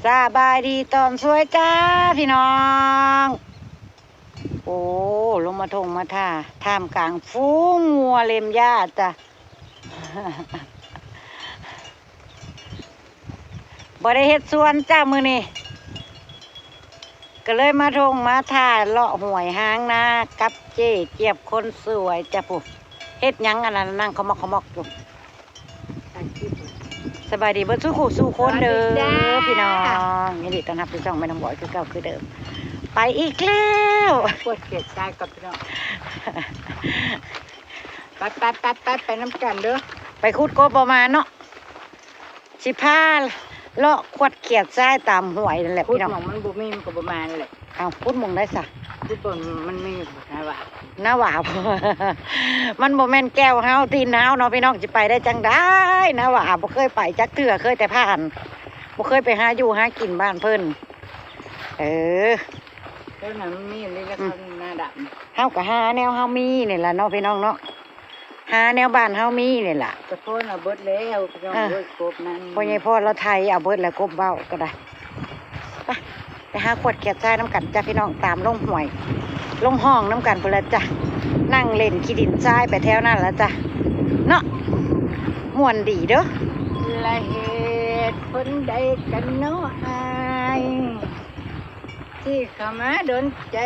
ສະບາຍດີຕອນສວຍຈ້າພີ່ນ້ອງ. ໂອ້ ລົງມາທົ່ງມາທ່າ ທ່າມກາງຝູງງົວເລັມຫຍ້າຈ້າ. ບໍ່ໄດ້ເຮັດສວນຈ້າມື້ນີ້ ກໍເລີຍມາທົ່ງມາທ່າ ເລາະຫ້ວຍຫາງນາກັບເຈ້ຈຽບຄົນສວຍຈ້າ. ຜູ້ເຮັດຫຍັງອັນນັ້ນ ນັ່ງຂະໝອກຂະໝອກຢູ່. ສະບາຍດີເບິດສູ່ຄູ່ສູ່ຄົນເດີ ສະບາຍດີຈ້າ ພີ່ນ້ອງ. ຍິນດີຕ້ອນຮັບສູ່ຊ່ອງແມ່ນ້ອງບອຍຄືເກົ່າຄືເດີມ. ໄປອີກແລ້ວ ກວດເຂດຊາຍກັບພີ່ນ້ອງ. ໄປໆໆໆ ໄປນຳກັນເດີ. ໄປຂຸດກົບບໍ່ມາເນາະ. ຊິພາເລາະຄວັດຂຽດຊາຍຕາມຫ້ວຍນັ້ນແຫຼະ ຂຸດ ພີ່ນ້ອງ. ໝ່ອງມັນບໍ່ມີມັນກໍບໍ່ມານັ້ນແຫຼະ. ເອົ້າ ຂຸດໝ່ອງໃດຊະ? ຂຸດບ່ອນມັນມີນາຫວ້າ. ນາຫວ້າ ມັນບໍ່ແມ່ນແກ້ວເຮົາ ຖິ່ນເຮົາເນາະ ພີ່ນ້ອງ. ຊິໄປໄດ້ຈັ່ງໃດ ນາຫວ້າ ບໍ່ເຄີຍໄປຈັກເທື່ອ ເຄີຍແຕ່ຜ່ານ ບໍ່ເຄີຍໄປຫາຢູ່ຫາກິນບ້ານເພິ່ນ. ເອີ ແຖວນັ້ນມັນມີເລີຍ ອືມ ນາດຳ. ເຮົາກໍຫາແນວເຮົາມີນີ້ລະເນາະ ພີ່ນ້ອງເນາະ. ຫາແນວບ້ານເຮົາມີນີ້ລະ. ຕະໂພນເອົາເບິດແລ້ວ ພີ່ນ້ອງເອີຍ ເອີ ກົບນັ້ນ. ພໍ່ໃຫຍ່ພອນລາວໄຖເອົາເບິດແລ້ວ ກົບເວົ້າກໍໄດ້. ໄປ ໄປຫາຂວດຂຽດຊາຍນຳກັນຈ້າ ພີ່ນ້ອງ. ຕາມລົງຫ້ວຍ ລົງຮ່ອງນຳກັນພຸ້ນລະຈ້າ. ນັ່ງຫຼິ້ນຂີ້ດິນຊາຍໄປແຖວນັ້ນລະຈ້າ ເນາະ. ມ່ວນດີເດີ. ລະເຫດຜົນໃດກັນເນາະອ້າຍ ທີ່ເຂົ້າມາດົນໃຈ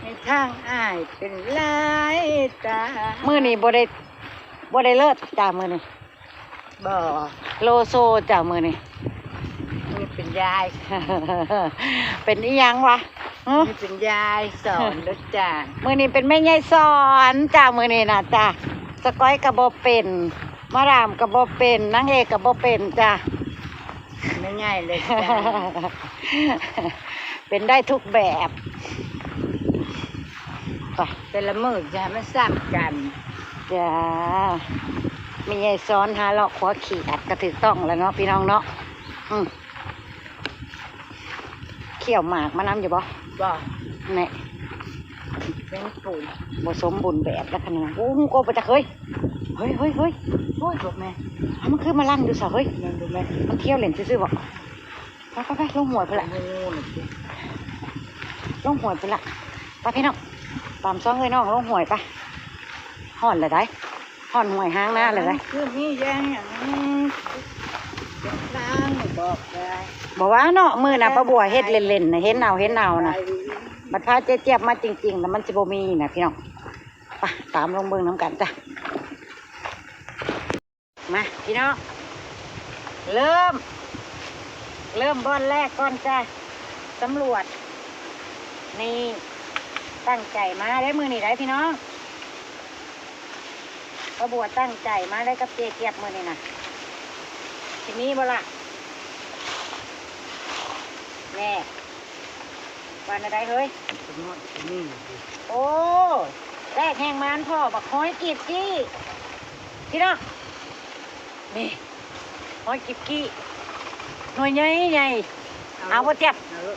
ໃຫ້ທາງອ້າຍເປັນລາຍຕາ. ມື້ນີ້ບໍ່ໄດ້ ບໍ່ໄດ້ເລີດຈ້າມື້ນີ້. ບໍ່ ໂລໂຊຈ້າມື້ນີ້. ມື້ນີ້ເປັນຍາຍ ເປັນອີ່ຫຍັງວະ? ຫື ມື້ນີ້ເປັນຍາຍສອນເດີຈ້າ. ມື້ນີ້ເປັນແມ່ໃຫຍ່ສອນຈ້າ ມື້ນີ້ນະຈ້າ. ສະກອຍກໍບໍ່ເປັນ ມາດາມກໍບໍ່ເປັນ ນາງເອກກໍບໍ່ເປັນຈ້າ. ແມ່ໃຫຍ່ເລີຍຈ້າ ເປັນໄດ້ທຸກແບບ. ໄປ ແຕ່ລະມື້ຢ່າໃຫ້ມັນຊ້ຳກັນ. ຈ້າ ແມ່ໃຫຍ່ສອນຫາເລາະຂົວຂຽດກໍຖືກຕ້ອງແລ້ວເນາະ ພີ່ນ້ອງເນາະ. ອືມ ຂ້ຽວໝາກມານຳຢູ່ບໍ່? ບໍ່ ແນ່ ເປັນປູນ ບໍ່ສົມບູນແບບແລ້ວຂະໜາດ. ໂອ້ ຮູ້ກໍບໍ່ຈັກເຮີ້ຍ. ເຮີ້ຍ ເຮີ້ຍ ເຮີ້ຍ ໂອ້ຍ ບໍ່ແມ່ນ. ເອົາ ມັນຄືມາລັງຢູ່ຊະເຮີ້ຍ. ແມ່ນບໍ່ແມ່ນ ມັນທ່ຽວຫຼິ້ນຊື່ໆບໍ່? ໄປໆໆ ລົງຫ້ວຍພຸ້ນລະ ລົງຫ້ວຍພຸ້ນລະ. ໄປພີ່ນ້ອງ ຕາມຊ່ອງເອື້ອຍນ້ອງລົງຫ້ວຍໄປ. ຮ້ອນລະໄດ໋ ຮ້ອນຫ້ວຍຫ້າງນາລະໄດ໋. ຄືມີຢ່າງຫຍັງ ເປັນທາງບອກໄດ້ ບໍ່ວ່າເນາະ. ມື້ນະປ້າບົວເຮັດເລ່ນໆນະ ເຫັນເອົາເຫັນເອົານະ. ບັດພາເຈ້ຈຽບມາຈິງໆນະ ມັນຊິບໍ່ມີນະພີ່ນ້ອງ. ໄປ ຕາມລົງເບິ່ງນຳກັນຈ້າ. ມາພີ່ນ້ອງ ເລີ່ມ ເລີ່ມບ່ອນແລກກ່ອນຈ້າ ສຳຫຼວດ. ນີ້ ຕັ້ງໃຈມາເດ້ມື້ນີ້ໄດ໋ພີ່ນ້ອງ. ປ້າບົວຕັ້ງໃຈມາໄດ້ກັບເຈ້ຈຽບມື້ນີ້ນະ ຊິມີບໍ່ລະ? ແນ່ ວ່າແນວໃດເຮີ້ຍ? ໂອ້ ແລກແຮງມານພໍ້ ບັກຫອຍກີບກີ້ ພີ່ນ້ອງ. ນີ້ ຫອຍກີບກີ້ ໜ່ວຍໃຫຍ່ໆ. ເອົາ ເອົາບໍ່ຈຽບ? ເອົາ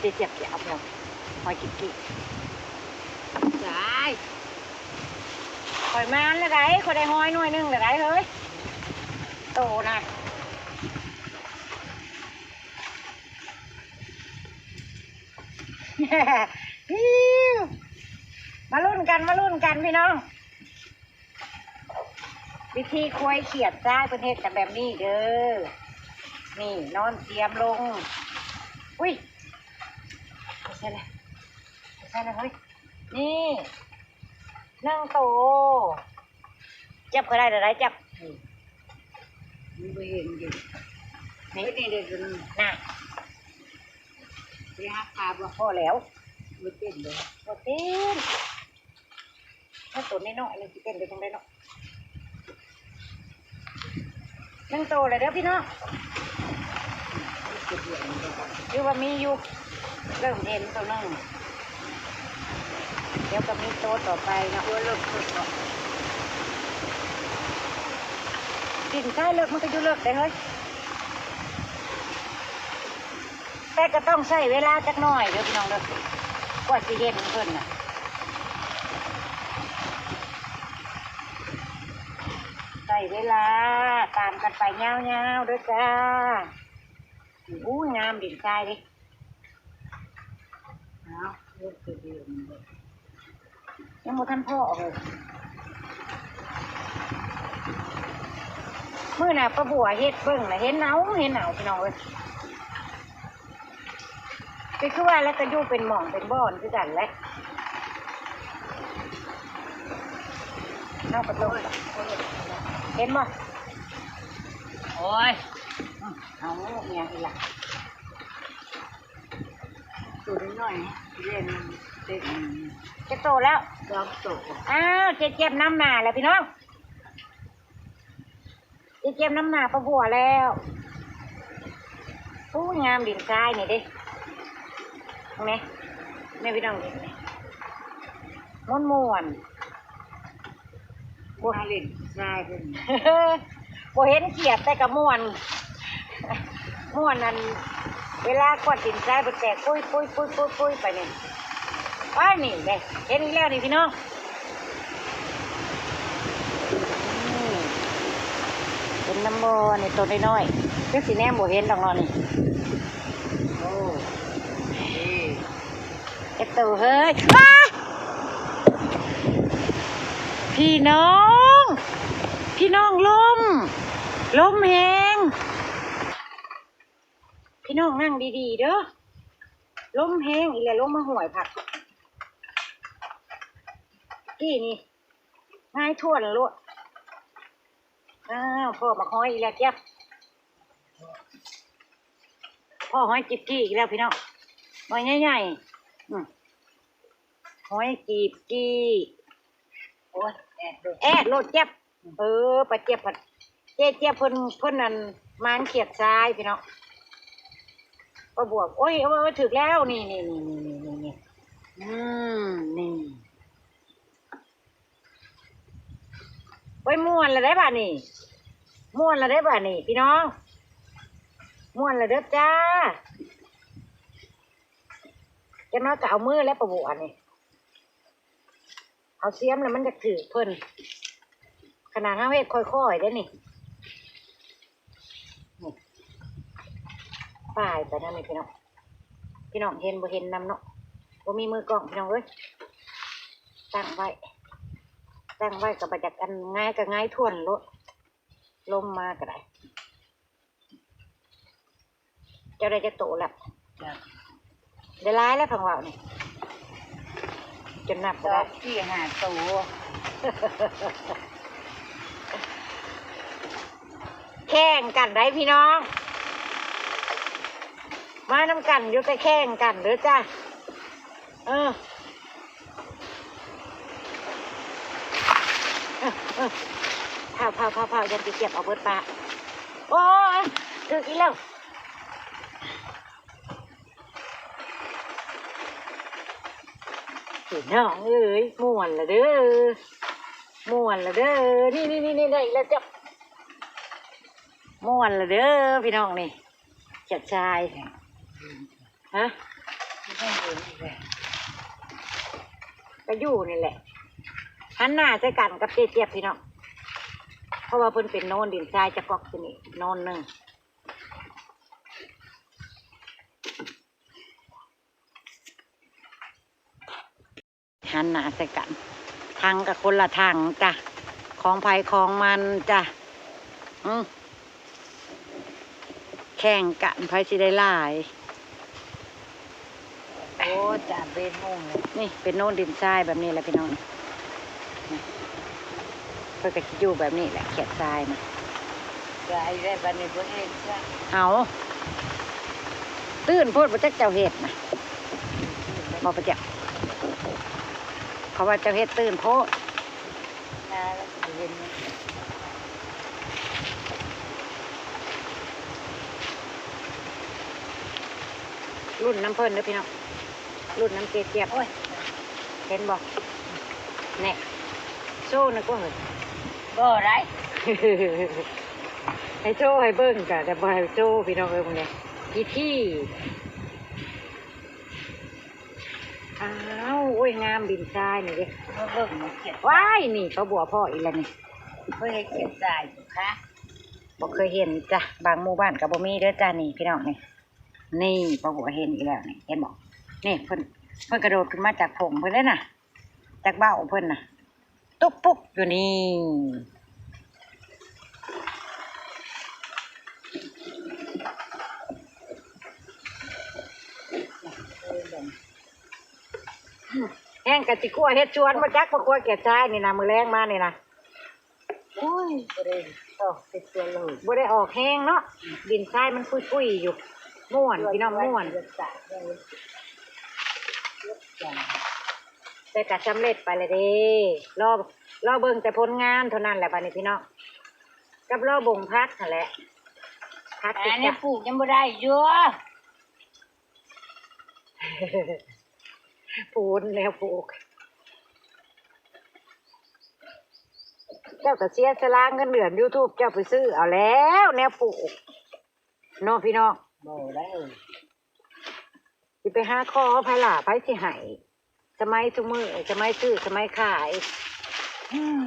ເຈຈຽບຊິເອົາ ຫອຍກີບກີ້. ຕາຍ ຂ້ອຍມານລະໄດ໋ ຂ້ອຍໄດ້ຫອຍໜ່ວຍໜຶ່ງລະໄດ໋ເຮີ້ຍ ໂຕນະ. ມາລຸ້ນກັນ ມາລຸ້ນກັນພີ່ນ້ອງ. ວິທີຄວາຍຂຽດຊາຍເພິ່ນເຮັດກັນແບບນີ້ເດີ. ນີ້ ນອນຕຽມລົງ. ອຸ້ຍ ໃສ່ລະ ໃສ່ລະເຮີ້ຍ. ນີ້ ໜຶ່ງໂຕ. ຈັບກໍໄດ້ ໄດ້ຈັບ. ນີ້ ມັນບໍ່ເຫັນຢູ່ ນີ້ ນີ້ເດ້ ນະ ຊິຫັກຂາບໍ່? ພໍແລ້ວ ບໍ່ເປັນເດ້ ບໍ່ເປັນ. ຖ້າໂຕນ້ອຍໆ ມັນຊິເປັນໄດ້ຈັ່ງໃດເນາະ? ໜຶ່ງໂຕແລ້ວເດີພີ່ນ້ອງ. ຄືວ່າມີຢູ່ ເລີ່ມເຫັນໂຕໜຶ່ງ ດຽວກໍມີໂຕຕໍ່ໄປເນາະ. ດິນຊາຍເລິກ ມັນກໍຢູ່ເລິກເດ້ເຮີ້ຍ. ແຕ່ກໍຕ້ອງໃຊ້ເວລາຈັກໜ້ອຍເດີພີ່ນ້ອງເດີ ກວ່າຊິເຫັນເພິ່ນນະ. ໃຊ້ເວລາຕາມກັນໄປຍາວໆເດີຈ້າ. ອູ້ຍ ງາມດິນຊາຍເດ້. ເອົາ ເຮັດຄືເດີມເລີຍ ຍັງບໍ່ທັນພໍ້ເລີຍ. ມື້ໜ້າປ້າບົວເຮັດເບິ່ງນະ ເຫັນເອົາ ເຫັນເອົາ ພີ່ນ້ອງເອີຍ. ກໍຄືວ່າແຫຼະ ກໍຢູ່ເປັນໝ່ອງເປັນບ່ອນຄືກັນແຫຼະ. ເຮົາກໍຕ້ອງ ໂອ້ຍ ເຫັນບໍ່? ໂອ້ຍ ເອົາ ເອີ ເອົາຫຍັງອີກລະ? ຕົວນ້ອຍໆ ເລ່ນເຕັມ. ຈັກໂຕແລ້ວ? ສອງໂຕ. ອ້າວ ເຈເຈັບນຳໜ້າແລ້ວ ພີ່ນ້ອງ. ຊິເກັບນຳໜ້າປ້າບົວແລ້ວ. ໂອ້ຍ ງາມດິນຊາຍນີ້ເດ້ ເບິ່ງແດ່ ແມ່ພີ່ນ້ອງເດ້ ມ່ວນໆ. ໂອ້ຍ ມາຫຼິ້ນຊາຍເພິ່ນ ບໍ່ເຫັນຂຽດແຕ່ກໍມ່ວນ ມ່ວນ ອັນ ເວລາກວາດດິນຊາຍ ເພິ່ນແຕກປຸ້ຍໆໆໆໄປນີ້. ໂອ້ຍ ນີ້ເດ້ ເຫັນອີກແລ້ວນີ້ພີ່ນ້ອງ. ອືມ ເຫັນນຳບໍ່ນີ້ ໂຕນ້ອຍໆ ຄືຊິແນມບໍ່ເຫັນດອກເນາະນີ້. ໂອ້ ເອີ ເຮັດໂຕເຮີ້ຍ ອ້າ ພີ່ນ້ອງ ພີ່ນ້ອງ ລົມ ລົມແຮງ. ພີ່ນ້ອງນັ່ງດີໆເດີ ລົມແຮງອີກແລ້ວ ລົມມາຫ້ວຍພັດ ກີ້ນີ້ຫງາຍທ້ວນໂລດ. ອ້າວ ພໍ້ບັກຫອຍອີກແລ້ວ ເຈັບ ພໍ້ຫອຍກິບກີ້ອີກແລ້ວພີ່ນ້ອງ ໜ່ວຍໃຫຍ່ໆ. ອືມ ຫອຍກີບກີ້ ໂອ້ຍ ແອດໂລດ ແອດໂລດ ເຈັບ. ເອີ ປາເຈັບພັດ ເຈເຈັບເພິ່ນ ເພິ່ນນັ້ນ ມານຂຽດຊາຍພີ່ນ້ອງ. ປ້າບົວ ໂອ້ຍ ໂອ້ຍ ຖືກແລ້ວ ນີ້ໆໆ ອືມ ນີ້ ໂອ້ຍ ມ່ວນແລ້ວໄດ໋ບາດນີ້ ມ່ວນແລ້ວໄດ໋ບາດນີ້ພີ່ນ້ອງ ມ່ວນແລ້ວເດີຈ້າ. ຈັກໜ້ອຍກໍເອົາມືແລ້ວ ປ້າບົວນີ້ ເອົາສຽມແລ້ວມັນຢາກຖືກເພິ່ນ ຂະໜາດເຮົາເຮັດຄ່ອຍໆເດ້ນີ້ ນີ້ ປາຍໄປນຳນີ້ພີ່ນ້ອງ. ພີ່ນ້ອງເຫັນບໍ່ເຫັນນຳເນາະ ບໍ່ມີມືກ້ອງພີ່ນ້ອງເອີຍ. ຕັ້ງໄວ້ ຕັ້ງໄວ້ກໍບໍ່ຢາກ ອັນ ຫງາຍກໍຫງາຍທ້ວນໂລດ ລົມມາກໍໄດ້. ເຈົ້າໄດ້ຈັກໂຕແລ້ວ? ໄດ້ຫຼາຍແລ້ວ ຟັງເວົ້ານີ້ ຈົນນັບບໍ່ໄດ້ ສອງ ສີ່ ຫ້າໂຕ. ແຂ່ງກັນໄດ໋ພີ່ນ້ອງ ມານຳກັນຢູ່ ແຕ່ແຂ່ງກັນເດີຈ້າ. ເອີ ເອີ ເອີ ພ້າວໆໆໆ ຢ່າໄປກຽບເອົາເບິດປາ. ໂອ້ຍ ຖືກອີກແລ້ວ ພີ່ນ້ອງເອີຍ ມ່ວນລະເດີ ມ່ວນລະເດີ. ນີ້ໆໆ ໄດ້ອີກແລ້ວ ຈັບ ມ່ວນລະເດີພີ່ນ້ອງນີ້ ຂຽດຊາຍ. ຮະ ກໍຢູ່ນີ້ແຫຼະ ຫັນໜ້າໃສ່ກັນກັບເຈເຈັບພີ່ນ້ອງ ເພາະວ່າເພິ່ນເປັນໂນນດິນຊາຍຈະປອກຢູ່ນີ້ໂນນໜຶ່ງ. ຫັນໜ້າໃສ່ກັນ ຖັງກໍຄົນລະຖັງຈ້ະ ຂອງໃຜຂອງມັນຈ້ະ. ອື ແຂ່ງກັນໃຜຊິໄດ້ຫຼາຍ. ໂອ້ ຈານເປັນໂມງເລີຍ ນີ້ເປັນໂນນດິນຊາຍແບບນີ້ແຫຼະພີ່ນ້ອງ ນີ້ ເພິ່ນກໍຊິຢູ່ແບບນີ້ແຫຼະ ຂຽດຊາຍນະ. ຕາຍແລ້ວ ບາດນີ້ບໍ່ເຮັດຊະ ເອົາ ຕື້ນໂພດບໍ່ຈັກເຈົ້າເຮັດນະ ບໍ່ປະຈັກ ເຂົາວ່າເຈົ້າເຮັດຕື້ນໂພດ. ລຸ້ນນຳເພິ່ນເດີພີ່ນ້ອງ ລຸ້ນນຳເຈເຈັບ. ໂອ້ຍ ເຫັນບໍ່ ແນ່ ໂຊນະກວ່າເຮີ້ຍ ບໍ່ໄດ້ ໃຫ້ໂຊໃຫ້ເບິ່ງກະ ແຕ່ບໍ່ໃຫ້ໂຊພີ່ນ້ອງເອີຍ ເບິ່ງແນ່ ອີ່ທີ. ອ້າວ ໂອ້ຍ ງາມດິນຊາຍນີ້ເດ້ ມາເບິ່ງ ມາຂຽດ ວ້າຍ ນີ້ ເຂົາບົວພໍ້ອີກແລ້ວນີ້ ເຄີຍເຫັນຂຽດຊາຍຢູ່ຄະ ບໍ່ເຄີຍເຫັນຈ້ະ ບາງໝູ່ບ້ານກໍບໍ່ມີເດີຈ້ະ ນີ້ພີ່ນ້ອງນີ້ ນີ້ ป้าบัวเห็นอีกแล้วนี่ เห็นบ่ นี่เพิ่น เพิ่นกระโดดขึ้นมาจากผงเพิ่นเลยนะ จากเบ้าเพิ่นนะ ตุ๊กปุ๊กอยู่นี่ แฮงกะสิคั่วเฮ็ดสวนบ่จัก มาคั่วแก่ซ้ายนี่นะ มื้อแลงมานี่นะ โอ้ย บ่ได้ออกเฮ็ดสวนเลย บ่ได้ออกแฮงเนาะ ดินทรายมันปุยๆ อยู่ ม่วน พี่น้อง ม่วน แต่กะสำเร็จไปแล้วเด้ รอ รอเบิ่งแต่ผลงานเท่านั้นแหละบัดนี้พี่น้อง กับรอบ่งผักหั้นแหละ ผัก อันนี้ปลูกยังบ่ได้อยู่ พูนแนวปลูก เจ้าก็เสียสละเงินเดือนยูทูบ เจ้าไปซื้อเอาแล้วแนวปลูก เนาะพี่น้อง บ่ได้ สิไปหาขอไผล่ะ ไผสิให้ สมัยซุมื้อ สมัยซื้อ สมัยขาย อืม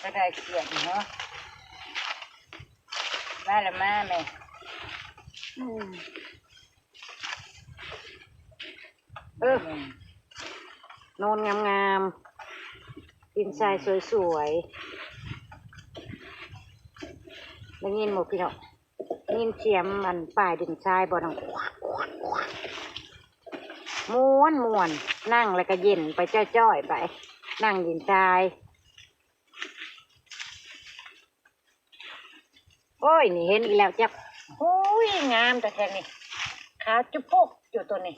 ก็ได้เกียรติเนาะ มาละมาแม่ อืม เออ โนนงามๆ ดินทรายสวยๆ ได้ยินบ่พี่น้อง ได้ยินเสียงอันป้ายดินทรายบ่น้อง ม่วนๆ นั่งแล้วก็เย็นไปจ้อยๆ ไป นั่งดินทราย โอ้ย นี่เห็นอีกแล้วจ้ะ โอ้ย งามแต่แท้นี่ ขาวจุ๊บปุ๊กอยู่ตัวนี้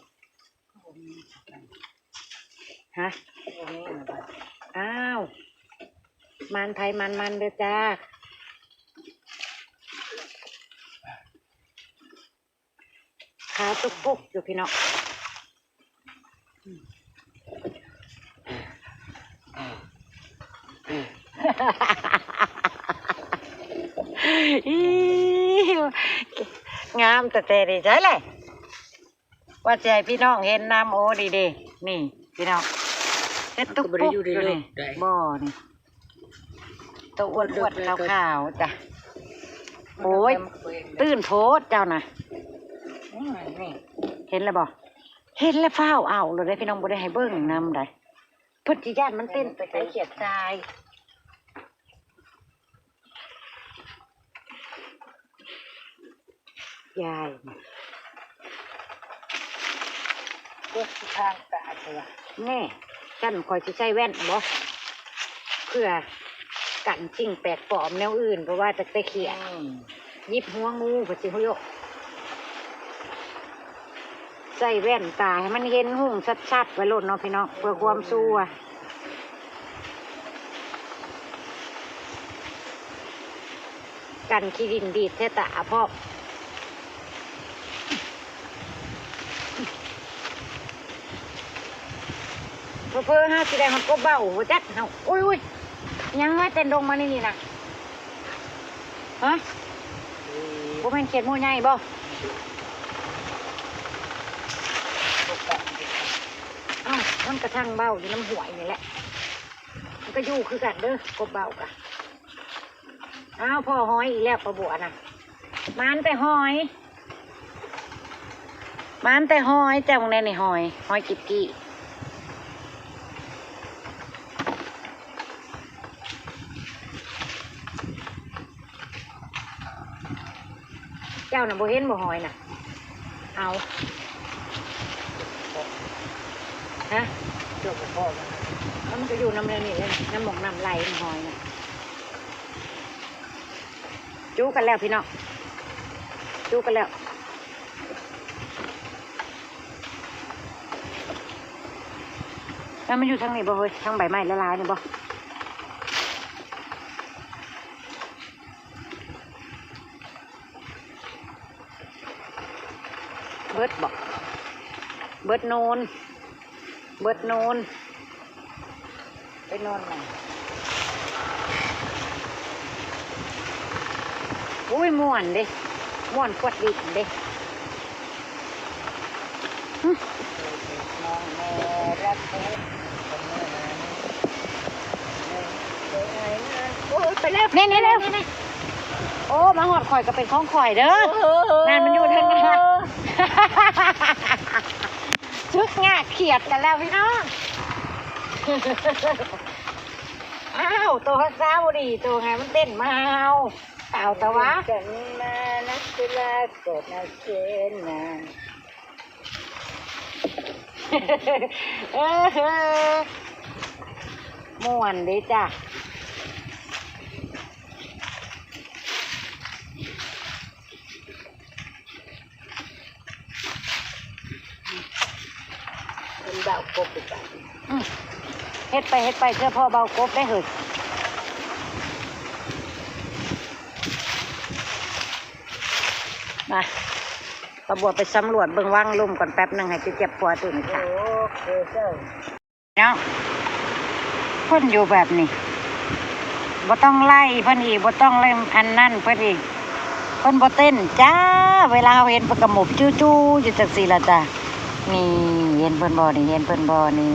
ฮะ อ้าว มันไผมันมันเด้อจ้า ขาวจุ๊บปุ๊กอยู่พี่น้อง อี๋ งามแต่แต่ดีใจเลย ว่าสิให้พี่น้องเห็นนำ โอ้ ดีเด้ นี่พี่น้อง เฮ็ดตุ๊กปุ๊กอยู่นี่ บ่นี่ โตอ้วนๆ ขาวๆ จ้ะ โอ้ย ตื่นโพดเจ้านะ อืม นี่ เห็นแล้วบ่ เห็นแล้วฟ้าวเอาเลยเด้อพี่น้อง บ่ได้ให้เบิ่งนำใด เพิ่นสิย้านมันเต้นไปใส่เขียดทราย ยาย โอ๊ย ทางกะเถอะวะ แน่ ฉันข้อยสิใส่แว่นบ่ เพื่อกันสิ่งแปลกปลอมแนวอื่น เพราะว่าจักแต่เขียด อืม หยิบหัวงู เพิ่นสิฮู้โยะ ใส่แว่นตาให้มันเห็นหุงชัดๆ ไว้โลดเนาะพี่น้อง เพื่อความชัวร์ กันขี้ดินดีดใส่ตาพร้อม เผลอๆ เฮาสิได้ฮอดกบเบ้าบ่จักเฮา โอ๊ยๆ ยังมาเต้นดงมานี่นี่นะ ฮะ บ่แม่นเขียดหมู่ใหญ่บ่ เอ้า มันกระทั่งเบ้าอยู่นำห้วยนี่แหละ มันก็อยู่คือกันเด้อ กบเบ้ากะ อ้าว พ้อหอยอีกแล้ว ป้าบัวนะ หมานแต่หอย หมานแต่หอย เจ้ามึงแน่นี่หอย หอยกิบกี้ เจ้าน่ะบ่เห็นบ่หอยน่ะ เอา ฮะ เจ้าบ่พอมัน มันก็อยู่นำแนวนี้แหละ นำหม่องน้ำไหลมันหอยน่ะ จูกันแล้วพี่น้อง จูกันแล้ว แล้วมันอยู่ทางนี้บ่เฮ้ย ทางใบไม้หลายๆ นี่บ่ เบิดบ่ เบิดโนน เบิดโนน ไปนอนหน่อย อุ้ย ม่วนเด้ ม่วนขวดดินเด้ หึ โอ้ย ไปแล้ว นี่ๆๆๆ ໂອ້ ມາຮອດຂ້ອຍກໍເປັນຂອງຂ້ອຍເດີ. ນັ້ນມັນຢູ່ເທິງນັ້ນລະ. ຊຶກຍາກຂຽດກັນແລ້ວພີ່ນ້ອງ. ອ້າວ ໂຕຮັກສາບໍ່ດີ ໂຕໃຫ້ມັນເຕັ້ນມາຫາເຮົາ. ເອົາຕະວະ ກັນມານັກກິລາກໍມາເຊນນາ. ເອີ ມ່ວນເດ້ຈ້າ. ເປັນເບົາກົບໄປ. ອືມ ເຮັດໄປ ເຮັດໄປ ເທື່ອພໍເບົາກົບໄດ້ເຮີ້ຍ. ມາ ປ້າບົວໄປສຳຫຼວດເບິ່ງວັງລຸ່ມກ່ອນແປັບໜຶ່ງ ໃຫ້ເຈັບໆຄົວຕື່ມອີກ. ໂອເຄເຈົ້າ. ເນາະ ເພິ່ນຢູ່ແບບນີ້ ບໍ່ຕ້ອງໄລ່ເພິ່ນອີກ ບໍ່ຕ້ອງໄລ່ອັນນັ້ນເພິ່ນອີກ ເພິ່ນບໍ່ເຕັ້ນຈ້າ. ເວລາເຮົາເຫັນເພິ່ນກະໝົບຈູ້ໆຢູ່ຈັ່ງຊີ້ລະຈ້າ. ນີ້ ເຫັນເພິ່ນບໍ່ນີ້ ເຫັນເພິ່ນບໍ່ນີ້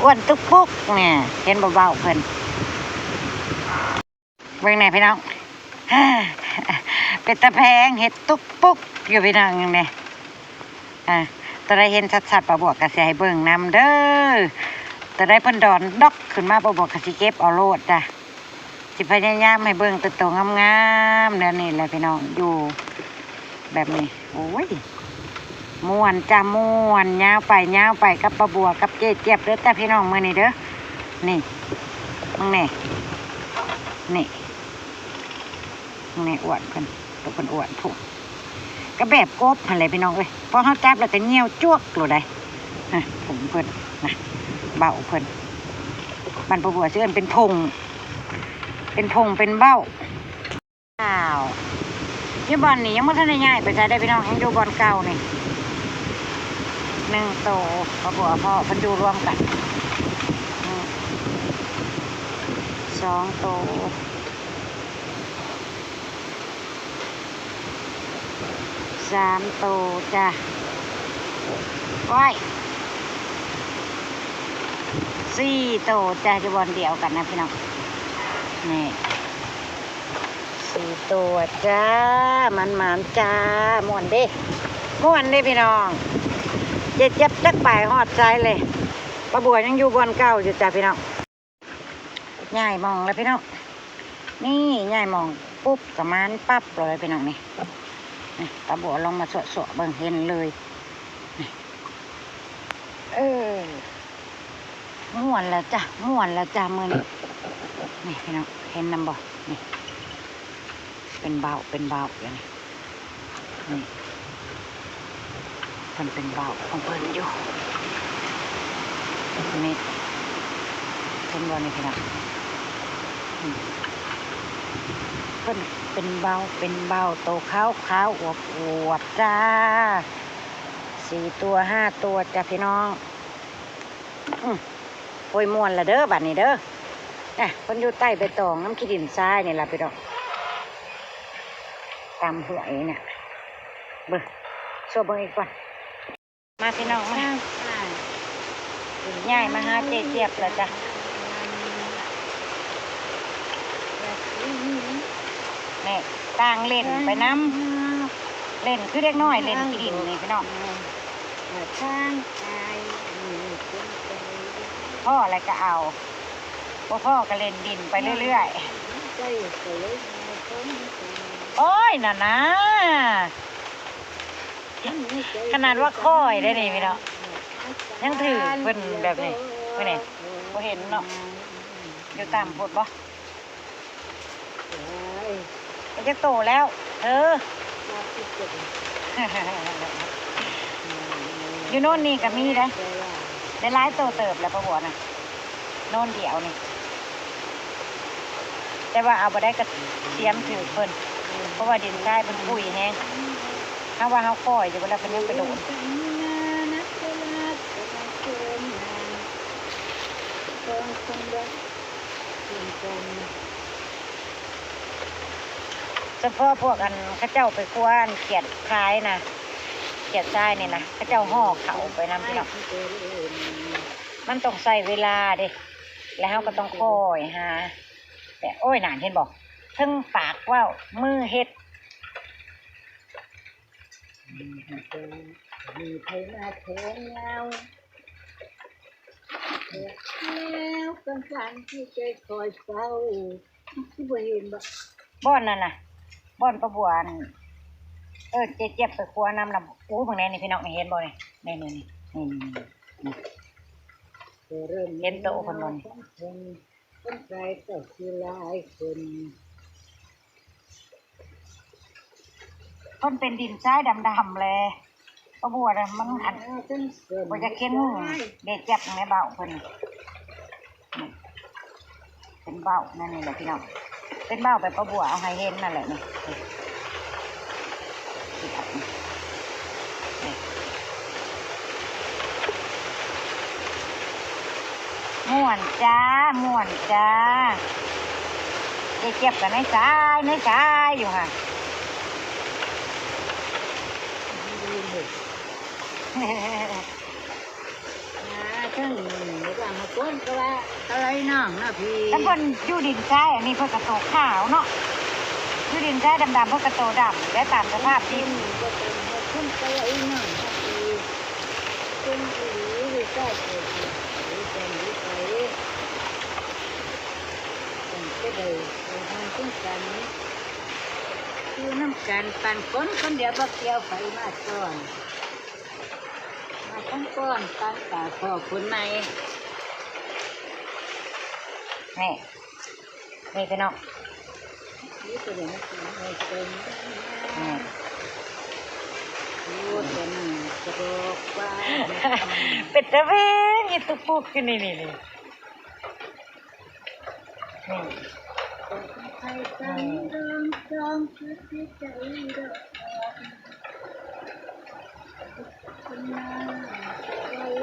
ອ້ວນຕຸກປຸກນີ້ ເຫັນບໍ່ເບົາເພິ່ນ. ເບິ່ງແດ່ພີ່ນ້ອງ ເປັນຕາແພງ ເຮັດຕຸກປຸກຢູ່ພີ່ນ້ອງນີ້. ອາ ຕອນໃດເຫັນຊັດໆ ປ້າບົວກໍຊິໃຫ້ເບິ່ງນຳເດີ. ຕອນໃດເພິ່ນດອນດອກຂຶ້ນມາ ປ້າບົວກໍຊິເກັບເອົາໂລດຈ້າ. ຊິພະຍາຍາມໃຫ້ເບິ່ງແຕ່ໂຕງາມໆ ແນວນີ້ແຫຼະພີ່ນ້ອງ ຢູ່ແບບນີ້. ໂອ້ຍ ມ່ວນຈ້າ ມ່ວນ ຍາວໄປ ຍາວໄປ ກັບປ້າບົວກັບເຈ້ຈຽບເດີຈ້າພີ່ນ້ອງ ມື້ນີ້ເດີ. ນີ້ ເບິ່ງແດ່ ນີ້ ເບິ່ງແດ່ ອ້ວນເພິ່ນ ໂຕເພິ່ນອ້ວນພຸ້ນ ກໍແບບກົບຫັ້ນແຫຼະພີ່ນ້ອງເອີຍ. ພໍເຮົາຈັບແລ້ວກໍຍ່ຽວຈວກໂລດໃດ໋ ນະ ຜົມເພິ່ນນະ ເບົາເພິ່ນ. ບ້ານປ້າບົວຊິເອີ້ນເປັນຜົງ ເປັນຜົງເປັນເບົາ. ອ້າວ ຢູ່ບ່ອນນີ້ຍັງບໍ່ທັນໄດ້ຍ້າຍໄປໃສເດ້ພີ່ນ້ອງ ຍັງຢູ່ບ່ອນເກົ່ານີ້. ໜຶ່ງໂຕ ປ້າບົວເພາະເພິ່ນຢູ່ລວມກັນ. ອືມ ສອງໂຕ ສາມໂຕຈ້າ. ໂອ້ຍ ສີ່ໂຕຈ້າ ຢູ່ບ່ອນດຽວກັນນະພີ່ນ້ອງ. ນີ້ ສີ່ຕົວຈ້າ ໝານໆ ຈ້າ. ມ່ວນເດ້ ມ່ວນເດ້ພີ່ນ້ອງ. ເຈັບຈັກປາຍຮອດໃສເລີຍ. ປ້າບົວຍັງຢູ່ບ່ອນເກົ່າຢູ່ຈ້າພີ່ນ້ອງ. ຍ້າຍໝ່ອງແລ້ວພີ່ນ້ອງ. ນີ້ ຍ້າຍໝ່ອງປຸບກໍໝານປັບເລີຍພີ່ນ້ອງນີ້. ນີ້ ປ້າບົວລອງມາເຊາະໆເບິ່ງ ເຫັນເລີຍ. ນີ້ ເອີ ມ່ວນແລ້ວຈ້າ ມ່ວນແລ້ວຈ້າມື້ນີ້. ນີ້ພີ່ນ້ອງ ເຫັນນຳບໍ່? ນີ້ ເປັນເບົ້າ ເປັນເບົ້າຢູ່ນີ້. ນີ້ ເພິ່ນເປັນເບົ້າຂອງເພິ່ນຢູ່. ນີ້ ເຫັນບໍ່ນີ້ພີ່ນ້ອງ? ນີ້ ເພິ່ນເປັນເບົ້າ ເປັນເບົ້າ ໂຕຂາວໆ ອວບໆ ຈ້າ. ສີ່ຕົວ ຫ້າຕົວຈ້າພີ່ນ້ອງ. ອືມ ໂອ້ຍ ມ່ວນລະເດີບາດນີ້ເດີ. ນະ ເພິ່ນຢູ່ໃຕ້ໃບຕອງນຳຂີ້ດິນຊາຍນີ້ລະພີ່ນ້ອງ ຕາມຫ້ວຍນະ. ເບິ່ງ ໂຊເບິ່ງອີກກ່ອນ. ມາພີ່ນ້ອງມາ ຍ້າຍມາຫາເຈ້ຈຽບແລ້ວຈ້າ. ນີ້ ຕ່າງເຫຼັ້ນໄປນຳ ເຫຼັ້ນຄືເດັກນ້ອຍເຫຼັ້ນຂີ້ດິນນີ້ພີ່ນ້ອງ. ພໍ້ແລ້ວກໍເອົາ ບໍ່ພໍ້ກໍເຫຼັ້ນດິນໄປເລື້ອຍໆ. ໂອ້ຍ ນັ້ນນະ ຂະໜາດວ່າຂ້ອຍໄດ້ນີ້ພີ່ນ້ອງ ຍັງຖືກເພິ່ນແບບນີ້. ມື້ນີ້ບໍ່ເຫັນເນາະ ຢູ່ຕ່ຳໂພດບໍ່? ເປັນຈັກໂຕແລ້ວເທີ? ຢູ່ໂນ່ນນີ້ກໍມີເດ້ ໄດ້ຫຼາຍໂຕເຕີບແລ້ວ ປາບົວນະ ໂນ່ນດຽວນີ້. ແຕ່ວ່າເອົາບໍ່ໄດ້ກໍສຽມຖືກເພິ່ນ ເພາະວ່າດິນຊາຍເພິ່ນປຸຍແຮງ. ເຮົາວ່າເຮົາຄ່ອຍຢູ່ ແລ້ວເພິ່ນຍັງໄປໂດນ. ສະເພາະພວກອັນເຂົາເຈົ້າໄປຄົວອັນຂຽດຂາຍນະ ຂຽດຊາຍນີ້ນະ ເຂົາເຈົ້າຫໍ່ເຂົ້າໄປນຳພີ່ນ້ອງ. ມັນຕ້ອງໃຊ້ເວລາເດ້ ແລ້ວເຮົາກໍຕ້ອງຄ່ອຍຫາ. ແຕ່ ໂອ້ຍ ນັ້ນເຫັນບໍ່ ເທິງປາກເວົ້າ ມືເຮັດ. ມີໃຜມາແທງເງົາ ແລ້ວກາງການທີ່ໃຈຄອຍເຝົ້າ ຄືບໍ່ເຫັນບໍ່? ບ່ອນນັ້ນນະ ບ່ອນປ້າບົວ ອັນ ເອີ ເຈເຈັບໄປຄົວນຳນະ. ໂອ້ ເບິ່ງແດ່ນີ້ພີ່ນ້ອງ ນີ້ເຫັນບໍ່ນີ້? ນີ້ໆໆ ນີ້ໆ ນີ້ ເຫັນໂຕເພິ່ນບໍ່ນີ້? ຄົນຂາຍກໍຄືຫຼາຍຄົນ ເພິ່ນເປັນດິນຊາຍດຳໆແລ ປ້າບົວນະ ມັນອັນ ບໍ່ຢາກເຫັນ. ເດ ຈັບໃນເບົາເພິ່ນ ເປັນເບົານັ້ນນີ້ແຫຼະພີ່ນ້ອງ ເປັນເບົາແບບປ້າບົວເອົາໃຫ້ເຫັນນັ້ນແຫຼະນີ້. ມ່ວນຈ້າ ມ່ວນຈ້າ ເຈເຈັບກັນໃນສາຍ ໃນສາຍຢູ່ຫັ້ນ. ອ່າ ເທິງນີ້ ບໍ່ວ່າມາຄົນກໍວ່າຕະໄລນ້ອງເນາະພີ່ ຄັນເພິ່ນຢູ່ດິນຊາຍ ອັນນີ້ເພິ່ນກໍໂຕຂາວເນາະ ຢູ່ດິນຊາຍດຳໆ ເພິ່ນກໍໂຕດຳໄດ້ຕາມສະພາບດິນ. ບໍ່ຕ້ອງມາຄົນຕະໄລນ້ອງເນາະພີ່ ເປັນອີ່ຫຼີ ວິຊາເກີດຢູ່ໃສ ຈະຢູ່ໃສ ຕ້ອງໄປໄດ້ໄປຮ່ວມກັນ ຢູ່ນຳກັນ ປານຄົນຄົນດຽວ ບໍ່ກ່ຽວໃຜມາຊ້ອນ. ມາທັງກ່ອນ ປານກາພໍ້ຄົນໃໝ່ ນີ້ ນີ້ພີ່ນ້ອງ ນີ້ ເປັນຕາແພງ ເຮັດຕຸປຸກຢູ່ນີ້ ນີ້ ນີ້.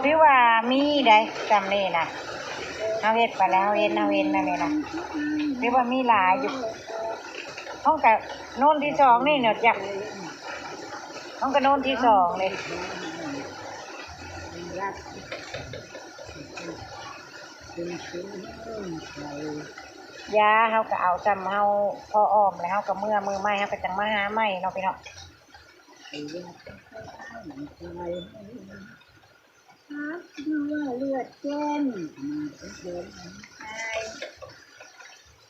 ຖືວ່າມີໄດ໋ ຊ່ຳນີ້ນະ ເຮົາເຮັດໄປແລ້ວ ເຮົາເຫັນ ເຮົາເຫັນແນວນີ້ນະ ຖືວ່າມີຫຼາຍຢູ່. ເຮົາກະໂນນທີສອງນີ້ເນາະ ຈັກ ເຮົາກະໂນນທີສອງເດ້. ຢາ ເຮົາກໍເອົາຊ່ຳເຮົາພໍອ້ອມ ແລ້ວເຮົາກໍເມືອມື້ໃໝ່ ເຮົາກໍຈັ່ງມາຫາໃໝ່ເນາະພີ່ນ້ອງ. ເລືອດແຈ້ງ ເ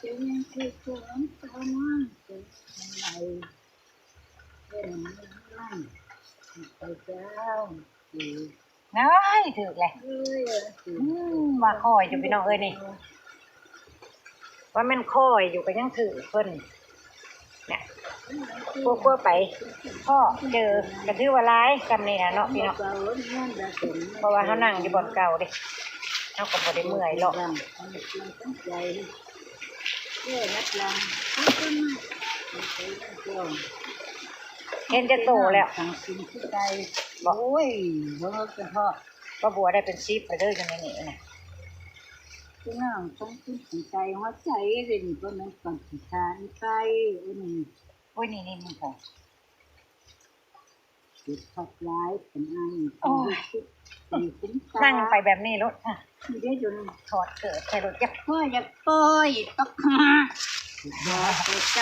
ປັນຫຍັງຄືສອງສາວນາງເປັນໄປ ເປັນນາງໄປເຈົ້າ. ນ້ອຍ ຖືກແຫຼະ ອືມ ວ່າຂ້ອຍຢູ່ພີ່ນ້ອງເອີຍນີ້ ວ່າແມ່ນຂ້ອຍຢູ່ກໍຍັງຖືກເພິ່ນ ເນຍ ຄົວໆໄປ ພໍ້ເຈີກໍຖືວ່າຫຼາຍຊ່ຳນີ້ນະເນາະພີ່ນ້ອງ ເພາະວ່າເຮົານັ່ງຢູ່ບ່ອນເກົ່າເດ້ ເຮົາກໍບໍ່ໄດ້ເມື່ອຍເລາະ. ເຫັນຈັກໂຕແລ້ວ? ໂອ້ຍ ບໍ່ເຖິງເພາະ ປ້າບົວໄດ້ເປັນສິບແລ້ວເດີ ຢູ່ໃນນີ້ນະ ພີ່ນ້ອງ ຂອງກິນຂອງໃຊ້ຫົວໃຈເດ້ນີ້ ບໍ່ແມ່ນຂອງຂີ້ຄ້ານໄປ ໂອ້ຍ ນີ້ ນີ້ ນີ້ ເກັບຜັກຫຼາຍເປັນອັນ ໂອ້ຍ ນັ່ງໄປແບບນີ້ໂລດ ນີ້ເດ້ຢູ່ ຖອດເກີບໃສ່ໂລດ ຢາກປ່ອຍ ຢາກປ່ອຍ ຕະຂາ ບໍ່ເຂົ້າໃຈ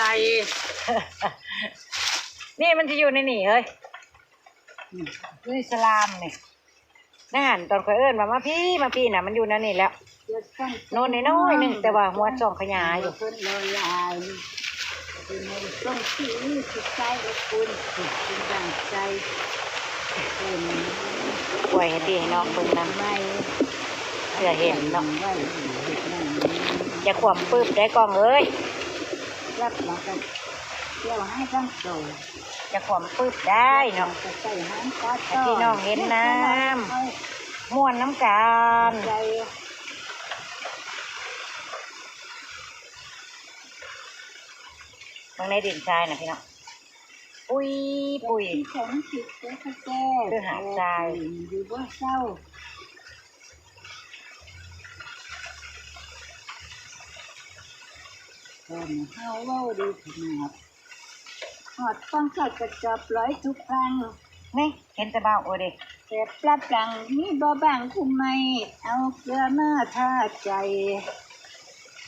ນີ້ມັນຊິຢູ່ໃນນີ້ເຮີ້ຍ ອືມ ຢູ່ໃນສະລາມນີ້ ນັ້ນ ຕອນຂ້ອຍເອີ້ນວ່າ ມາພີ້ ມາພີ້ນະ ມັນຢູ່ແນວນີ້ແລ້ວ ໂນນນ້ອຍໆໜຶ່ງ ແຕ່ວ່າຫົວຊ່ອງຂະຫຍາຢູ່ ເພິ່ນລະລາຍ ເປັນຊົງສີ ຊິໃສ່ອົບອຸ່ນ ເປັນດັ່ງໃຈ ປ່ອຍໃຫ້ພີ່ໃຫ້ນ້ອງເບິ່ງນຳ ເພື່ອເຫັນເນາະ ຢ່າຂວາມປຶບໄດ້ກ້ອງເອີຍ ລັບແລ້ວກໍ ຈະຂວາມປຶບໄດ້ເນາະ ໃຫ້ພີ່ນ້ອງເຫັນນຳ ມ່ວນນຳກັນ ເບິ່ງໃນດິນຊາຍນະພີ່ນ້ອງ ປຸຍປຸຍ ຄືຫາດຊາຍ ຢູ່ບໍ່ເຊົາ. ເຮົາເວົ້າດີຂະໜາດ ຮອດຝັ່ງຊາດກະຈັບລອຍທຸກຄັ້ງ ນີ້ເຫັນແຕ່ເບົາ ໂອເດ ແຕ່ປະປັງມີບໍ່ບາງຄຸມໄມ້ ເອົາເກືອມາທາໃຈ.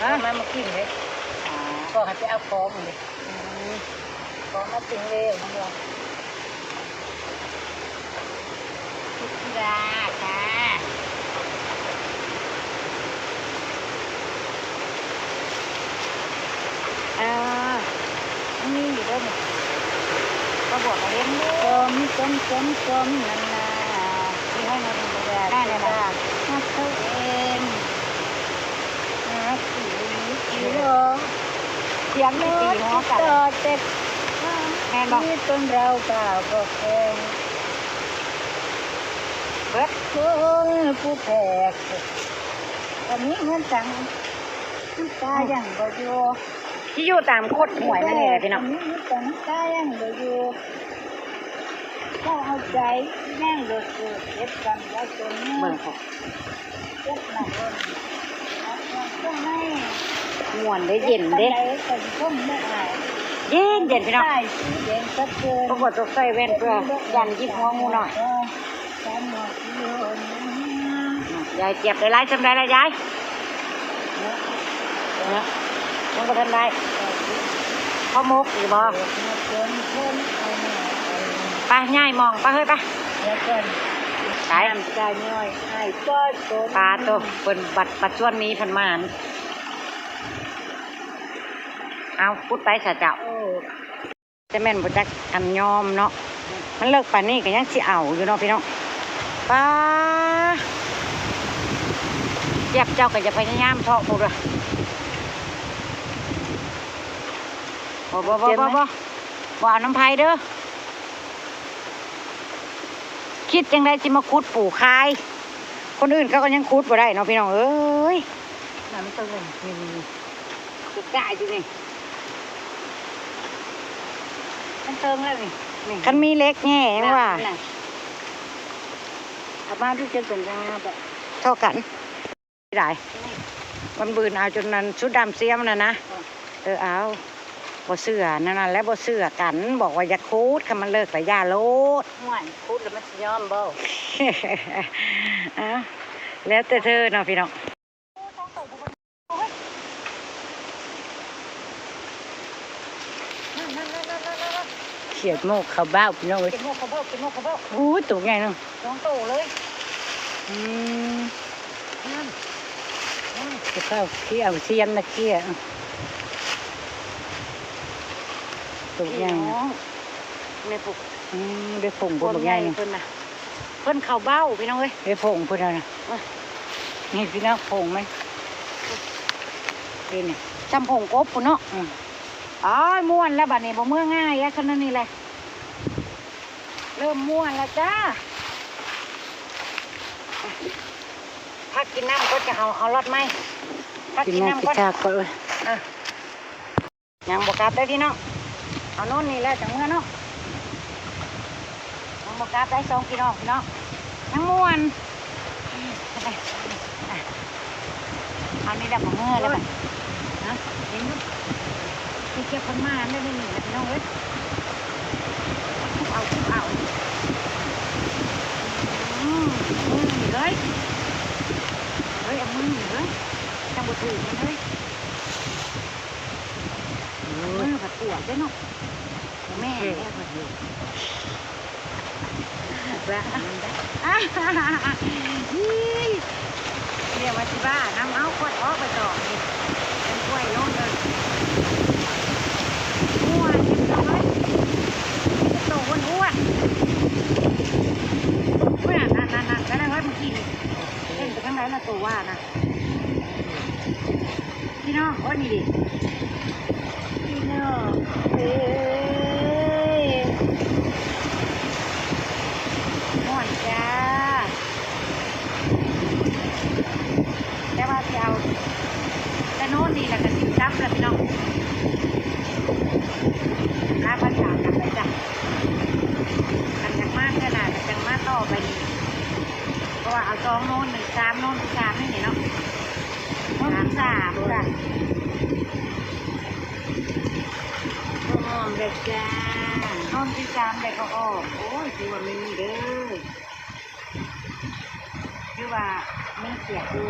ຮະ ມາ ມາກິນເດ້. ອໍ ບອກໃຫ້ໄປເອົາຂອງເດ້. ອືມ ຂອງມາກິນເລວ ມັນວ່າ ທຸກເທື່ອຈ້າ. ອ່າ ມັນມີຢູ່ເດີນີ້ ເຂົາບອກໃຫ້ເຮັດ ສົ້ມ ສົ້ມ ສົ້ມ ສົ້ມ ນັ້ນນະ ທີ່ໃຫ້ເຮົາເຮັດບໍ່ໄດ້ ນັ້ນນະ ຮັກເຂົາເອງ ຮັກອີ່ຫຼີ ອີ່ຫຼໍ ສຽງທີ່ຕີຫົວກັນ ແມ່ນບໍ່? ມີຕົນເຮົາເກົ່າກໍແຂງ ເບິດ ໂອ້ຍ ຜູ້ແຂກ ກໍມີເງິນຈັ່ງ ນ້ຳຕາຍັງບໍ່ຢູ່ ທີ່ຢູ່ຕາມຄົດຫ້ວຍນັ້ນແຫຼະພີ່ນ້ອງ ກໍມີແຕ່ນ້ຳຕາຍັງບໍ່ຢູ່ ເຈົ້າເອົາໃຈຍັງບໍ່ສຸດ ເຮັດກຳລະຈົນ ເບິ່ງພຸ້ນ ເຈັບໜັກເບິ່ງ ມ່ວນເດ້ ເຢັນເດ້ ເຢັນໆ ພີ່ນ້ອງ. ບໍ່ຕ້ອງໃສ່ແວ່ນເພື່ອຢ້ານຫຍິບຫົວງູນ້ອຍ. ຍາຍຈຽບໄດ້ຫຼາຍສ່ຳໃດລະຍາຍ? ຍັງບໍ່ທັນໄດ້ ພໍໝົກຢູ່ບໍ່? ໄປ ຍ້າຍໝ່ອງໄປເຮີ້ຍ ໄປ ໄປ. ປາໂຕ ເພິ່ນບັດ ບັດຊວນມີເພິ່ນມາ. ເອົາ ຂຸດໄປຊະເຈົ້າ. ແຕ່ແມ່ນບໍ່ຈັກອັນຍອມເນາະ ມັນເລິກປານນີ້ກໍຍັງຊິເອົາຢູ່ເນາະພີ່ນ້ອງ. ປ້າ ຈຽບເຈົ້າກໍຢ່າພະຍາຍາມເທາະພຸ້ນເດີ້. ບໍ່ ບໍ່ ບໍ່ ບໍ່ ບໍ່ ບໍ່ເອົານຳໃຜເດີ້. ຄິດຈັ່ງໃດຊິມາຂຸດປູຂາຍ ຄົນອື່ນເຂົາກໍຍັງຂຸດບໍ່ໄດ້ເນາະພີ່ນ້ອງເອີຍ. ນັ້ນມັນເຖິງນີ້ ນີ້ ນີ້ ນີ້ ກະຢູ່ນີ້ ມັນເຖິງແລ້ວນີ້ ນີ້ ຄັນມີເຫຼັກແງ່ຍັງວ່າ ນັ້ນ ນັ້ນ ເອົາມາດູ ຈະເປັນຈັ່ງໃດ ເທົ່າກັນໄດ້. ວັນບືນເອົາຈົນນັ້ນ ຊຸດດຳຊຽມນັ້ນນະ. ເອີ ເອີ ເອົາ ບໍ່ເຊື່ອ ແນວນັ້ນແຫຼະ ບໍ່ເຊື່ອກັນ ບອກວ່າຢ່າຂຸດ ຄັນມັນເລິກລະຢ່າໂລດ. ຫ້ວຍ ຂຸດລະມັນຊິຍອມບໍ່? ເອົາ ແລ້ວແຕ່ເທີເນາະພີ່ນ້ອງ. ຂຽດໂມກເຂົ້າເບ້າພີ່ນ້ອງເອີຍ ຂຽດໂມກເຂົ້າເບ້າ ຂຽດໂມກເຂົ້າເບ້າ. ໂອ້ຍ ໂຕໃຫຍ່ເນາະ ສອງໂຕເລີຍ. ອືມ ນັ້ນ ນັ້ນ ເຂົາເອົາຂຽດ ເອົາຊຽມມາຂຽດ ໂຕໃຫຍ່. ແມ່ປຸກ ອືມ ໄດ້ຜົງ ຜົງບັກໃຫຍ່ ເພິ່ນນະ ເພິ່ນເຂົ້າເບ້າພີ່ນ້ອງເອີຍ ໄດ້ຜົງເພິ່ນນະ. ເອີ ນີ້ພີ່ນ້ອງ ຜົງມັນ ເອີ ນີ້ ຊ່ຳຜົງກົບພຸ້ນເນາະ. ອືມ ອ້າຍ ມ່ວນແລ້ວບັດນີ້ ບໍ່ເມືອງ່າຍແລ້ວ ຄັນນັ້ນນີ້ແຫຼະ ເລີ່ມມ່ວນແລ້ວຈ້າ. ພັກກິນນ້ຳກ່ອນ ຈະເອົາ ເອົາລັອດໃໝ່ ພັກກິນນ້ຳກ່ອນ ກິນນ້ຳກິນຊາກ່ອນ. ອ່ະ ຍັງບໍ່ກັບເດີ້ພີ່ນ້ອງ ເອົາໂນ້ນນີ້ແລ້ວຈັ່ງເມືອເນາະ. ຍັງບໍ່ກັບໄດ້ ສອງພີ່ນ້ອງ ພີ່ນ້ອງ ຍັງມ່ວນ. ເອົານີ້ແຫຼະ ບໍ່ເມືອແລ້ວບັດ ຮະ ເຫັນຢູ່ ຊິເກັບເພິ່ນມາໄດ້ນີ້ແຫຼະ ພີ່ນ້ອງເອີຍ. ຄຸບເອົາ ຄຸບເອົາ ອືມ ເອົາມືນີ້ເລີຍ ເຮີ້ຍ ເອົາມືນີ້ເລີຍ ຈັ່ງບໍ່ຖືກມັນເຮີ້ຍ. ເອີ ມືພັດປວດເດ້ເນາະ ແມ່ນແລ້ວ ພັດຢູ່ ລະ ອີ ຮຽກວ່າຊິບ້ານຳ ເອົາ ຄວັດອອກໄປຕໍ່ນີ້ ເປັນກ້ວຍລົງເລີຍ. ໂອ້ຍ ເຫັນເລີຍ ມີແຕ່ໂຕອ້ວນໆ ນັ້ນໆ ນັ້ນໆ ໄປແລ້ວເຮີ້ຍ ເມື່ອກີ້ນີ້ ເຫັນໄປທາງໃດລະ ໂຕວ່ານະ. ພີ່ນ້ອງ ໂອ້ຍ ນີ້ດິ ພີ່ນ້ອງເອີຍ ມ່ວນຈ້າ. ແຕ່ວ່າຊິເອົາແຕ່ໂນ້ນນີ້ ແລ້ວກໍຊິກັບແລ້ວ ພີ່ນ້ອງ ລາພັນສາມກັບໄປຈ້າ. ຄັນຢາກມາເທື່ອໜ້າກໍຈັ່ງມາຕໍ່ໄປນີ້ ເພາະວ່າເອົາສອງໂນ້ນ ໜຶ່ງ ສາມໂນ້ນ ສາມນີ້ເນາະ. ຮອບທີສາມ ໂອ້ຍ ຈ້ະ ຫອມແລ້ວຈ້າ ຮອບທີສາມໄດ້ເຂົ້າອອກ. ໂອ້ຍ ຖືວ່າມີເດີ້ ຖືວ່າມີກຽດຢູ່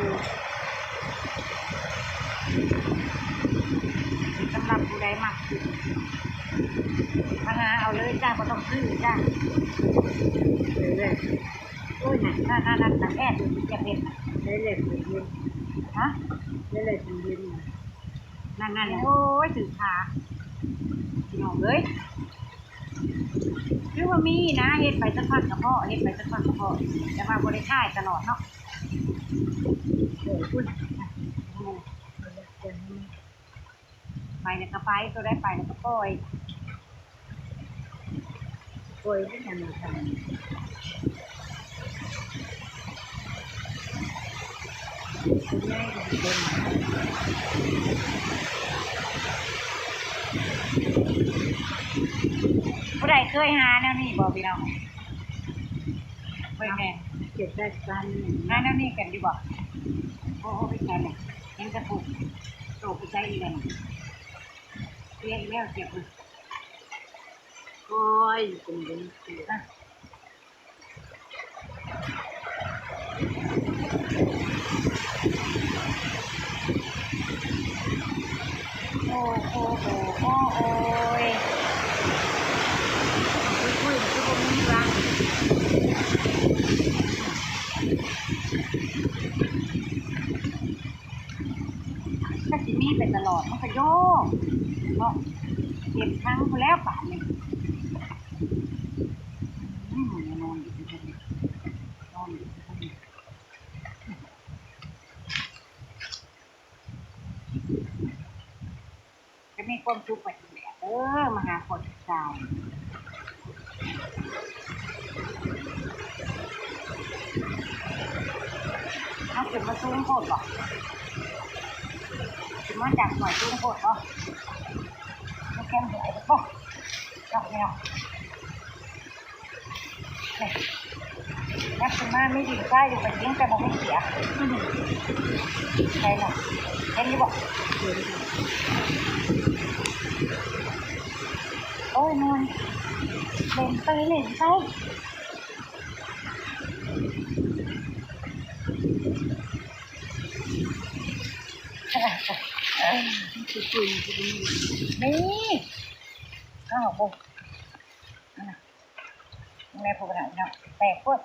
ສຳລັບຜູ້ໃດມັກກິນ ມາຫາເອົາເລີຍຈ້າ ບໍ່ຕ້ອງຊື້ຈ້າ. ເອີ ໂອ້ຍ ນັ້ນ ນັ້ນ ນັ້ນ ນັ້ນ ແອບຢູ່ທີ່ຈະເຮັດນະ ໄດ້ແລ້ວເຫັນຢູ່ ຮະ ໄດ້ແລ້ວເຫັນຢູ່ ນັ້ນ ນັ້ນ ໂອ້ຍ ຖືກຂາ ພີ່ນ້ອງເອີຍ. ຄືວ່າມີນະ ເຮັດໄປສັກພັກກະເພາະ ເຮັດໄປສັກພັກກະເພາະ ແຕ່ວ່າບໍ່ໄດ້ຂາຍຕະຫຼອດເນາະ. ເອີ ພຸ້ນ ໄປແລ້ວກະໄປ ໂຕໃດໄປແລ້ວກະປ່ອຍ. ໂອ້ຍ ມັນຫຍັງວະ ຜູ້ໃດເຄີຍຫາແນວນີ້ບໍ່ພີ່ນ້ອງ? ເຄີຍແມ່ນ ເກັບໄດ້ປານນີ້ ຫາແນວນີ້ກັນຢູ່ບໍ່? ໂອ້ ໂອ້ ເປັນຫຍັງນີ້? ຍັງຈະປຸກ ໂຕໄປໃຊ້ອີກແລ້ວ ເສຍອີກແລ້ວ ເສຍ ໂອ້ຍ ເປັນເລື່ອງ ໂອ້ໂອ້ໂອ້ໂອ້ໂອ້ຍ ໂອ້ຍ ຄືບໍ່ມີວ່າ ກໍຊິມີໄປຕະຫຼອດ ມັນກໍໂຍກເນາະ ເຕັມຖັງພຸ້ນແລ້ວບາດນີ້ ອືມ ນອນຢູ່ ນອນຢູ່ ຈະມີຄວາມສຸກໄປອີກແລ້ວເດີ ມາຫາພໍ່ສາວ ເຮົາຂຶ້ນມາສູງໂພດບໍ ຂຶ້ນມາຈາກຫ້ວຍສູງໂພດບໍ ມາແຄມຫ້ວຍໂພດ ເນາະ ເນາະ. ຍັບຂຶ້ນມາມີດິນຊາຍຢູ່ກໍຈິງ ແຕ່ບໍ່ມີເສຍ ໃຊ່ເນາະ ເຫັນຢູ່ບໍ່ ໂອ້ຍ ນວນ ເຫຼັ້ນໄປ ເຫຼັ້ນໄປ ນີ້ ອ້າວ ໂອ້ ແມ່ພວກນັ້ນເນາະ ແຕກໂພດໆ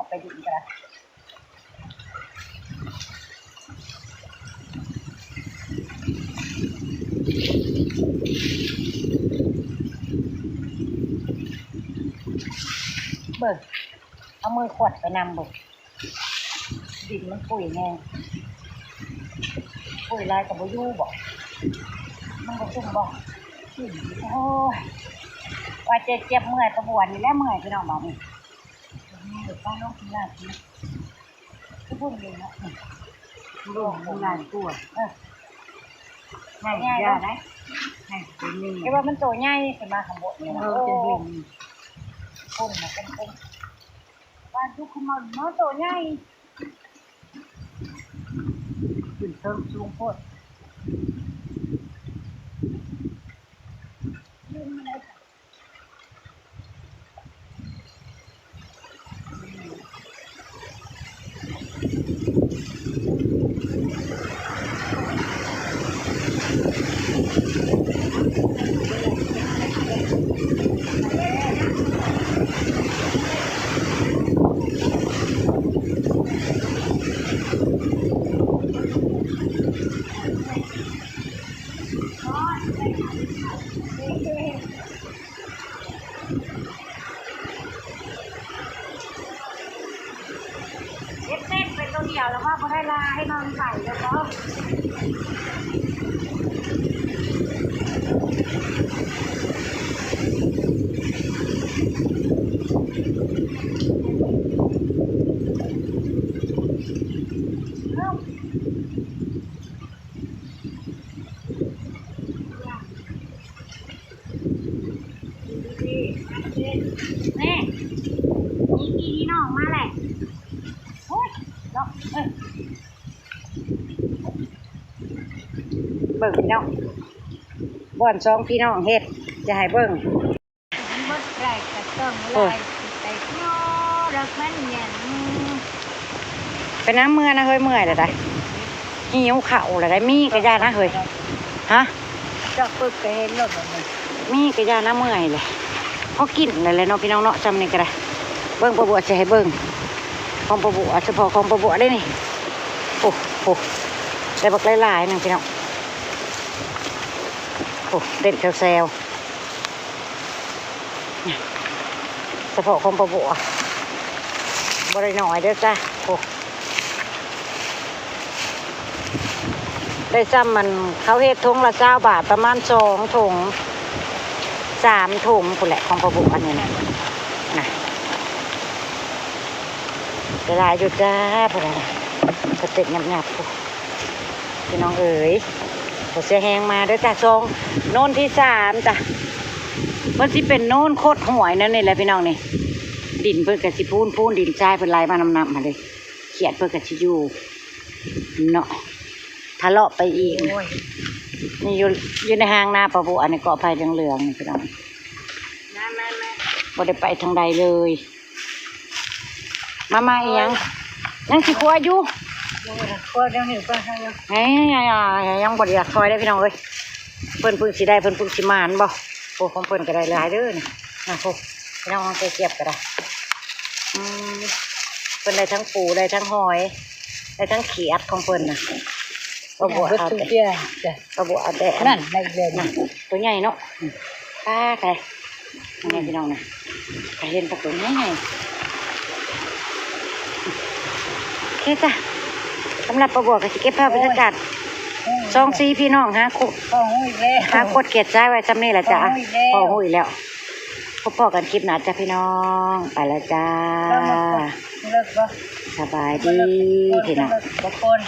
ໆໆ ໄປດິນກະດາຍ ເບິ່ງ ເອົາມືຂວັດໄປນຳເບິ່ງ. ດິນມັນປຸຍແຮງ ປຸຍຫຼາຍກໍບໍ່ຢູ່ບໍ ມັນບໍ່ຊຸ່ມບໍ ໂອ້ຍ ວ່າເຈັບເມື່ອຍປະບວນນີ້ແຫຼະ ເມື່ອຍພີ່ນ້ອງບາດນີ້ ນີ້ກໍຕ້ອງລົງກິນຫຼາຍ ຄືບຸນນີ້ເນາະ ລົງຫຼາຍກວ່າ ເອີ ໃຫຍ່ ໃຫຍ່ ຢ່າໄດ້ ໃຫຍ່ ແຕ່ວ່າມັນໂຕໃຫຍ່ຂຶ້ນມາຂ້າງບົນນີ້ ເອີ ເອີ ເປັນບຸນ ຄົນນະເປັນຄົນ ປາດຸກຂະໝ່ອນເນາະ ໂຕໃຫຍ່ ຂຶ້ນເທິງສູງໂພດ. ເຮັດເຕັ້ນໄປໂຕດຽວແລ້ວວ່າບໍ່ໄດ້ລາ ໃຫ້ນອນໄປແລ້ວກໍ ແມ່ ມີພີ່ມີນ້ອງມາແຫຼະ ໂອ້ຍ ເນາະ ເອີ ເບິ່ງພີ່ນ້ອງ ບ່ອນສອງພີ່ນ້ອງເຮັດ ຈະໃຫ້ເບິ່ງ. ໂອ້ຍ ໄປນຳເມືອນະເຮີຍ ເມື່ອຍແລ້ວໄດ໋ ຫິວເຂົ້າແລ້ວໄດ໋ ມີກະຢ່ານະເຮີຍ ຮະ ຈັກປຶກກະເຫັນໂລດ ມີກະຢ່ານະ ເມື່ອຍແຫຼະ ພໍກິນແລ້ວແຫຼະເນາະ ພີ່ນ້ອງເນາະ ຊ່ຳນີ້ກະໄດ້ ເບິ່ງ ປ້າບົວຊິໃຫ້ເບິ່ງ ຂອງປ້າບົວ ສະເພາະຂອງປ້າບົວເດ້ນີ້ ໂອ້ໂຫ ໄດ້ບັກຫຼາຍໆໜຶ່ງ ພີ່ນ້ອງ ໂອ້ ເຕັ້ນແຊວໆ. ສະເພາະຂອງປ້າບົວ ບໍ່ໄດ້ໜ້ອຍເດີຈ້າ ໂອ້ ໄດ້ຊ່ຳມັນ ເຂົາເຮັດຖົງລະຊາວບາດ ປະມານສອງຖົງ ສາມຖົງພຸ້ນແຫຼະ ຂອງປ້າບົວອັນນີ້ນະ ນະ ໄດ້ຫຼາຍຢູ່ຈ້າ ພຸ້ນນະ ກະເຕັກຫຍັບໆ ພຸ້ນ. ພີ່ນ້ອງເອີຍ ບໍ່ເສຍແຮງມາເດີຈ້າ ຊ່ອງໂນນທີສາມຈ້າ ເພິ່ນຊິເປັນໂນນຄົດຫ້ວຍແນວນີ້ແຫຼະພີ່ນ້ອງນີ້ ດິນເພິ່ນກະຊິພູນໆ ດິນຊາຍເພິ່ນໄຫຼມານຳນ້ຳຫັ້ນເດ້ ຂຽດເພິ່ນກະຊິຢູ່ເນາະ ທະເລາະໄປອີກ. ໂອ້ຍ ນີ້ຢູ່ ຢູ່ໃນຮ່າງນາປ້າບົວ ອັນນີ້ເກາະໄຜ່ເຫຼືອງໆ ນີ້ພີ່ນ້ອງ ມາໆໆ ບໍ່ໄດ້ໄປທາງໃດເລີຍ. ມາ ມາອີ່ຫຍັງ? ຍັງຊິຄົວຢູ່? ຄົວແນວນີ້ກໍຍັງ ຍັງບໍ່ໄດ້ຄ່ອຍໄດ້ພີ່ນ້ອງເອີຍ. ເພິ່ນເພິ່ງຊິໄດ້ ເພິ່ນເພິ່ງຊິໝານບໍ່? ໂອ້ ຂອງເພິ່ນກໍໄດ້ຫຼາຍເດີນີ້ ນະ. ໂອ້ ພີ່ນ້ອງ ເອົາໄປກຽບກໍໄດ້. ອືມ ເພິ່ນໄດ້ທັງປູ ໄດ້ທັງຫອຍ ໄດ້ທັງຂຽດຂອງເພິ່ນນະ. ປ້າບົວເອົາແຕ່ ປ້າບົວເອົາແຕ່ອັນນັ້ນ ໄດ້ອີກແລ້ວ ນະ ໂຕໃຫຍ່ເນາະ. ອືມ ປ້າໄປ ນີ້ພີ່ນ້ອງນະ ໄປເຫັນປາໂຕໃຫຍ່ໆ. ໂອເຄຈ້ະ ສຳລັບປ້າບົວກໍຊິເກັບພາບບັນຍາກາດ ໂອ້ຍ ສອງສີ່ພີ່ນ້ອງ ຫາໂຄ ພໍຮູ້ອີກແລ້ວ ຫາໂຄດຂຽດຊາຍໄວ້ຊ່ຳນີ້ລະຈ້ະ. ພໍຮູ້ອີກແລ້ວ ພໍຮູ້ອີກແລ້ວ. ພົບພໍ້ກັນຄລິບໜ້າຈ້ະພີ່ນ້ອງ ໄປລະຈ້າ. ເລີກບໍ່? ສະບາຍດີພີ່ນ້ອງ ບໍ່ຄົນ